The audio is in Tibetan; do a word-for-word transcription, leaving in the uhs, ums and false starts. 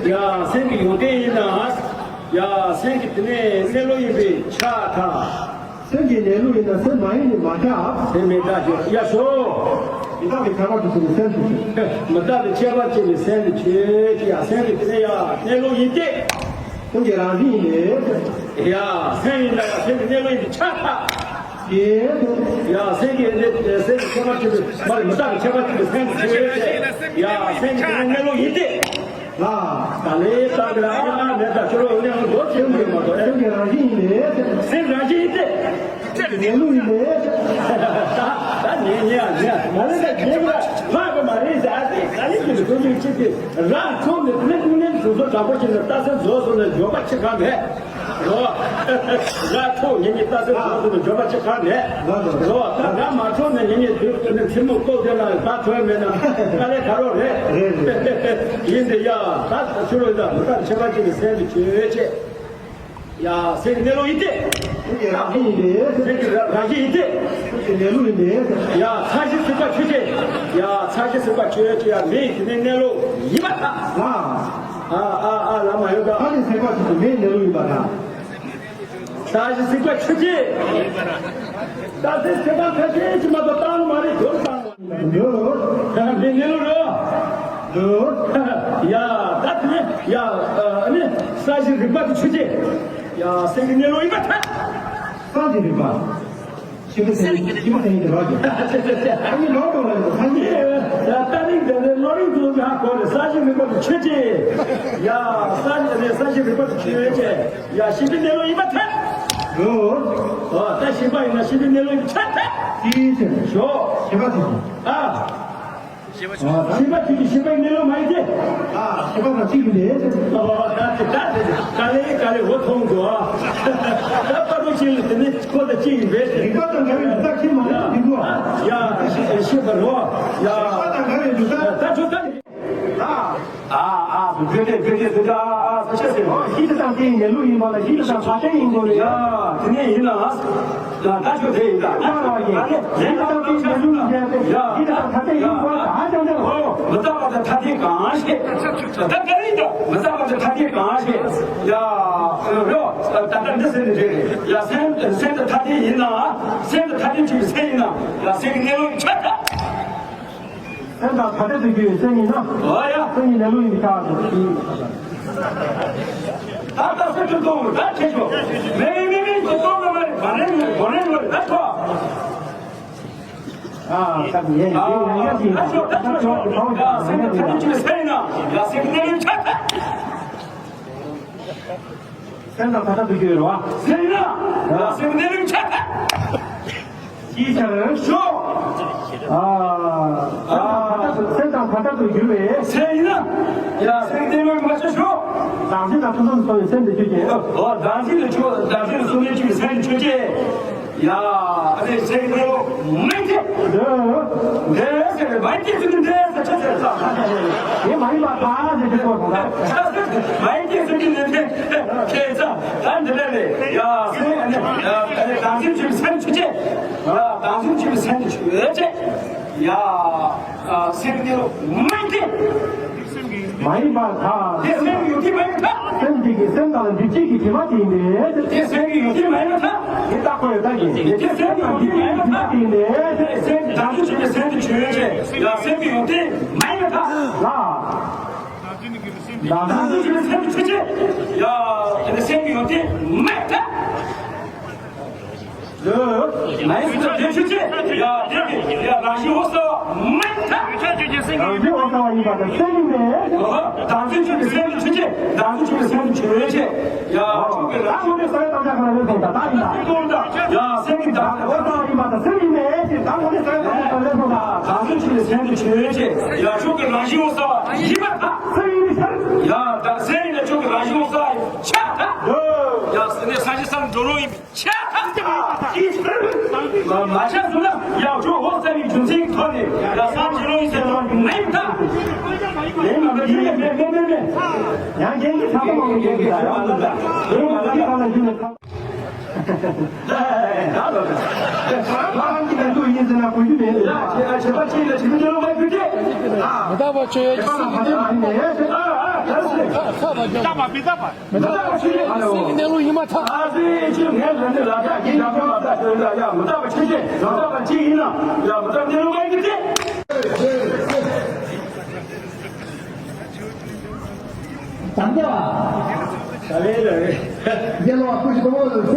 ཡ། སེམས་ཀྱི་ཡོན་ཏན་ཡིན་ན། ཡ། སེམས་ཀྱི་དེ་ནས་གནས་ལུགས་ཡིན་པས་ཆགས་དང་། སེམས་ཀྱི་གནས་ལུགས་ཡིན་ན་སེམས་མ་ཡིན་ནི་མ་ཆགས། སེམས་མི་རྟག་ཞོག་ཡ་ཞོ། མི་རྟག་པའི་ཁྱད་པར་དུ་བྱས་ནས་སེམས་སུ་ཆོད། མི་རྟག་པའི་ཁྱད་པར་བྱས་ནས་སེམས་སུ་ཆོད་ཀྱི་ཡ། སེམས་ཀྱི་དེ་ནས་ཡ་གནས་ལུགས་ཡིན་ཏེ། སེམས་ཀྱི་རང་བཞིན་ཡིན་ཏེ། ཡ། སེམས་ཡིན་ན་ཡ་སེམས་ཀྱི་གནས་ལུགས་ཡིན་ཏེ་ཆགས་དང་། ཡེ། ཡ། སེམས་ཀྱི་གནས་སེམས་ཀྱི་ཁྱད་པར་ཆེན་པོས་མ་རེད། མི་རྟག་པའི་ཁྱད་པར་ཆེན་པོས་སེམས་ཀྱི་ཆེ་བས་ཏེ། ཡ། སེམས་ཀྱི་དེ་ནས་གནས་ལུགས་ཡིན་ཏེ། ལ། ད་ལས་རྟག་གི་ར་ཨ་ཨ་མེད་ད་ཁྱོད་རོ་ནས་ཧང་མདོ་ཆེན་པོ་ཡོད་མ་གཏོགས་སེམས་ཀྱི་རང་བཞིན་ཡིན་ཏེ། སེམས་རང་བཞིན་ཡིན་ཏེ། གནས་ལུགས་ཡིན་ཏེ། ད་ད་ཉེ་ཉེ་ཨ་ཉེ་མ་རེད་ད་ཉེ་གི་ར་ལྷག་གི་མ་རེད་ཟེར། ཨ་ཙི་ད་ནི་ཁྱོད་ཀྱི་ཐུགས་རྗེ་ཆེ་སྟེ་རང་ཚོ་ནས་ཀུན་ནས་ཀུན་ནས་སོ་སོ་དྲག་པོ་བྱས་ནས་རྟག་སེམས་རྫོགས་སོང་ནས་འཇོག་པ་ཆེ་གང་མེད། རོ། ར་ཁྲོ་ངེད་གཉིས་ལྟ་ཚུལ་ཐོག་ཏུ་འཇོག་པ་ཅི་གང་མེད། རོ། ད་ར་མ་ཁྲོ་ནས་ངེད་གཉིས་དུས་ནས་མཚན་མོ་ལྐོག་དེ་ན་ད་ཐོན་མེད་ན་དཀའ་ལས་ཁ་རོག་རེད། རེད་རེད། ཡིན་དེ་ཡ་ད་ཆུ་རོ་ཡིན་ད་མི་ལྟར་ཁྱད་པར་ཅན་གྱི་སེམས་ཀྱི་ཆོས་ཅེས། ཡ་སེམས་ཀྱི་གནས་ལུགས་ཡིན་ཏེ། སེམས་ཀྱི་རང་བཞིན་ཡིན་ཏེ། སེམས་ཀྱི་རང་བཞིན་ཡིན་ཏེ། སེམས་ཀྱི་གནས་ལུགས་ཡིན་ཏེ། ཡ་ས་གཞི་སྲིད་པ་ཆོས་ཅན། ཡ་ས་གཞི་སྲིད་པ་ཆོས་ཅན་ཡ་མེ་ཡི་དེ་ནས་གནས་ལུགས་ཡིན་པ་དང་། ལ། ཨ་ཨ་ཨ་ལ་མ་ཡོད་ད། ས་གཞི་སྲིད་པ་ཆོས་ཅན་མེའི་གནས་ལུགས་ཡིན་པ་དང་། ས་གཞི་སྲིད་པ་ཆོས་ཅན། ད་སྲིད་སྲིད་པ་ཁ་ཅན་ཅི་མ་གཏོགས་བཏང་མ་རེད། སྦྱོར་བཏང་མ་རེད། ལོ། ད་འདི་གནས་ལུགས་རོ། ལོ། ཡ་ད་དེ་ནས་ཡ་ཨ་ནི་ས་གཞི་རིག་པ་དེ་ཆོས་ཅན། ཡ་སེམས་ཀྱི་གནས་ལུགས་ཡིན་པར་ཐལ། ས་གཞི་རིག་པ། ཤེས་པ་སེམས་ཤེས་པ་སེམས་ཀྱི་རོ་ཅན། ཨ་ནི་ལོ་ཏོ་ལ་ཡོད་ས་གཞི། ཡ་ད་རིང་འདི་ནས་ལོ་རིང་དུ་ཧ་གོ་རེད། ས་གཞི་རིག་པ་དེ་ཆོས་ཅན། ཡ་ས་གཞི་ནས་ས་གཞི་རིག་པ་དེ་ཆོས་ཅན། ཡ་ཤེས་པའི་གནས་ལུགས་ཡིན་པར་ཐལ། ལོ། ཨོ་ད་ཤེས་པ་ཡིན་ན་ཤེས་པའི་གནས་ལུགས་ཡིན་པར་ཐལ། དེའི་ཕྱིར་ཞོག་ཤེས་པ་དེ་ཨ། ཤེས་པ་ཆོས་ཅན། ཤེས་པ་ཆོས་ཅན་ཤེས་པའི་གནས་ལུགས་མ་ཡིན་ཏེ། ཨ་ཤེས་པ་དང་གཅིག་གི་ལས། ཨོ་ད་དེ་ད་དེ་ག་ལེ་ག་ལེ་འོ་མཐོང་དགོས་ཨ། ད་པ་རུ་ཅིག་ལ་དེ་ནི་ཁོ་དང་གཅིག་ཡིན་པས། རིག་པ་དང་འགལ་བའི་ལུགས་ལྟར་ཁྱེད་མ་ལུགས་འདི་དགོས་ཨ། ཡ་ཤེས་པ་རོ། ཡ་རིག་པ་དང་འགལ་བའི་ལུགས་ལྟར། ད་ཆོས་ད། ཨ་ཨ་བོད་དེ་བོད་དེ་བོད་དེ་ཨ་ཨ་ས་ཆ་ཟེར་ཨོ་ཤི་ད་དང་དེའི་གནས་ལུགས་ཡིན་པ་ལ་ཤི་ད་དང་ཐ་དད་ཡིན་དགོས་རེད། ཡ་དེ་ནས་ཡིན་ན། ཡ་ད་ཆོས་དེ་ཡིན་ད། ཡ་ལ་ཡིན། ཨ་ནི་ལན་ད་དང་དེའི་གནས་ལུགས་ཡིན་ཏེ་ཤི་ད་དང་ཐ་དད་ཡིན་དགོས་ད་ཨ་ཅང་ཅང་། ཨོ་མི་རྟག་པ་དང་ཐ་དད་གང་ཤེས། ད་ག་རེད་ད་མི་རྟག་པ་དང་ཐ་དད་གང་ཤེས། ཡ་རོ་ད་ད་འདི་ཟེར་ནི་རེད། ཡ་སེམས་སེམས་དང་ཐ་དད་ཡིན་ན། སེམས་དང་ཐ་དད་ཅིག་སེམས་ཡིན་ན། ཡ་སེམས་ཀྱི་གནས་ལུགས་ཆགས་ད། སེམས་དང་ཐ་དད་དུ་གྱུར་བའི་སེམས་ཉིད་ན། ཨོ་ཡ། སེམས་ཉིད་ལ་ལུས་ཡིན་ཆགས་སོ། ད་ལྟ་སེམས་ཀྱི་སྟོང་རུ་ད་ཁྱེད་ཆོ། མེ་མེ་མེ་མེ་ཀྱི་སྟོང་རུ་མ་རེད། མ་རེད་མ་རེད་མ་རེད་ད་ཆོ། ཨ་ད་ཡེ་ཡེ་ཡེ་ཡེ་ད་ཆོ་ད་ཆོ་ད་ཆོ། ཡ་སེམས་ཀྱི་ཐ་དད་ཀྱི་སེམས་ན། ཡ་སེམས་ཀྱི་གནས་ལུགས་ཆགས་ད། སེམས་དང་ཐ་དད་དུ་གྱུར་བ། སེམས་ན། ཡ་སེམས་གནས་ལུགས་ཆགས་ད། ཅིའི་ཕྱིར། ཤོག་ཨ། ཨ། སེམས་དང་ཐ་དད་དུ་གྱུར་བའི། སེམས་ཡིན་ན། ཡ་སེམས་གཏན་མེད་མ་ཆགས་ཤོག་བདག་འཛིན་དང་ཐུན་མོང་དུ་སོང་བའི་སེམས་དེ་ཆོས་ཅན། ཨོ་བདག་འཛིན་ལ་ཆོས་བདག་འཛིན་ལ་སོང་བའི་ཆོས་སེམས་དེ་ཆོས་ཅན། ཡ་ཨ་ནི་སེམས་གཏན་མེད་ཀྱི། འདི། འདི་ཟེར་བའི་སྐད་ཚིག་འདི་ཟེར་ཆོས་ཟེར་ས། དེ་མ་ཡིན་པ་དང་ཟེར་གྱི་སྐོར་དང་། མ་ཡིན་སྐད་ཚིག་འདི་ཁྱེད་ཚ། ད་འདི་ལས་ལས་ཡ་སེམས་ཨ་ནི་ཡ་ཨ་ནི་བདག་འཛིན་ཆོས་སེམས་ཆོས་ཅན། ཡ་བདག་འཛིན་ཆོས་སེམས་ཆོས་ཅན། ཡ་ཨ་སེམས་འདི་མ་ཡིན་ཏེ། མ་ཡིན་པར་ཐལ། དེ་སེམས་ཡོད་དེ་མ་ཡིན་པར་ཐལ། སེམས་དེ་གི་སེམས་དང་འདུས་བྱས་ཀྱི་དྲི་མ་དེ་ཡིན་ཏེ། དེ་སེམས་ཀྱི་ཡོད་དེ་མ་ཡིན་པར་ཐལ། དེ་བརྟག་པ་ཡོད་ད་ཀྱི། དེ་སེམས་ཀྱི་ཡོད་དེ་མ་ཡིན་པར་ཐལ། དེ་ཡིན་ཏེ། སེམས་བདག་འཛིན་ཆོས་ཅན་སེམས་དེ་ཆོས་ཅན། ཡ་སེམས་ཀྱི་ཡོད་དེ་མ་ཡིན་པར་ཐལ། ལ། བདག་འཛིན་ཆོས་ཅན་སེམས་དེ་ཆོས་ཅན། ཡ་དེ་སེམས་ཀྱི་ཡོད་དེ་མ་ཡིན་པར་ཐལ། མ་ཡིན་ཟེར་ན་དེ་ཆོས་ཅན། ཡ་དེ་ཡ་རང་བཞིན་འོད་གསལ་བ་མ་ཡིན་ད། རང་བཞིན་འོད་གསལ་བ་ཡིན་པ་དང་སེམས་ཡིན་པས། བདག་འཛིན་ཆོས་ཅན་སེམས་ཆོས་ཅན། བདག་འཛིན་ཆོས་ཅན་སེམས་ཆོས་ཅན། ཡ་ཆོས་ཀྱི་རང་བཞིན་འོད་གསལ་བ་དང་ཆ་ཁ་ལ་ལས་སོང་ད་ད་ཡིན་ད། ཡ་སེམས་ཀྱི་བདག་འོད་གསལ་བ་ཡིན་པ་དང་སེམས་ཡིན་པས་ཅེས་བདག་འོད་གསལ་བ་དང་ཆ་ཁ་ལ་ལས་སོང་ད། བདག་འཛིན་ཆོས་ཅན་སེམས་ཆོས་ཅན། ཡ་ཆོས་ཀྱི་རང་བཞིན་འོད་གསལ་བ་ཡིན་པ་དང་སེམས་ཡིན་པའི་ཕྱིར། ཡ་ད་སེམས་ཡིན་ན་ཆོས་ཀྱི་རང་བཞིན་འོད་གསལ་བ་ཡིན་ཆ་ད། ཡ་ས་གཞི་ས་ལ་འགྲོ་རོགས་ཡིན། ཆ་ཐམས་ཅད་མ་ཡིན་པར་ཐལ། མ་ཆགས་སོང་ན་ཡང་ཆོས་འོད་གསལ་བའི་རྒྱུ་མཚན་གྱི་ཐོག་ནས་ཡང་སངས་རྒྱས་ལོ་ཡིན་ཟེར་བ་མ་ཡིན་པར་ཐལ། མེད་མ་མེད་མེད་མེད་མེད་མེད། ཡང་རྒྱན་གྱི་ཐ་མ་མང་པོ་རྒྱན་གྱི་ཐ་མ་མང་པོ་འདུག་འོད་གསལ་བ་ལ་རྒྱུ་མཚན་ཐམས་ཅད། ད་ལོ་ད། ང་རང་གི་ནང་དུ་ཡིན་ཟེར་ན་གོ་རྒྱུ་མེད། ཡ་བྱེད་པ་ཅིག་ལ་བྱེད་མི་འདོད་ལོ་མ་གྱུར་ཏེ། མི་རྟག་པ་ཆོས་ཡོད་ཀྱི་སེམས་ཀྱི་གནས་ལུགས་ཁ་ཁ་བ་ཀྱང་། མི་རྟག་པ་ཆོས་ཡོད་ཀྱི་སེམས་ཀྱི་གནས་ལུགས་ཡིན་མ་ཐག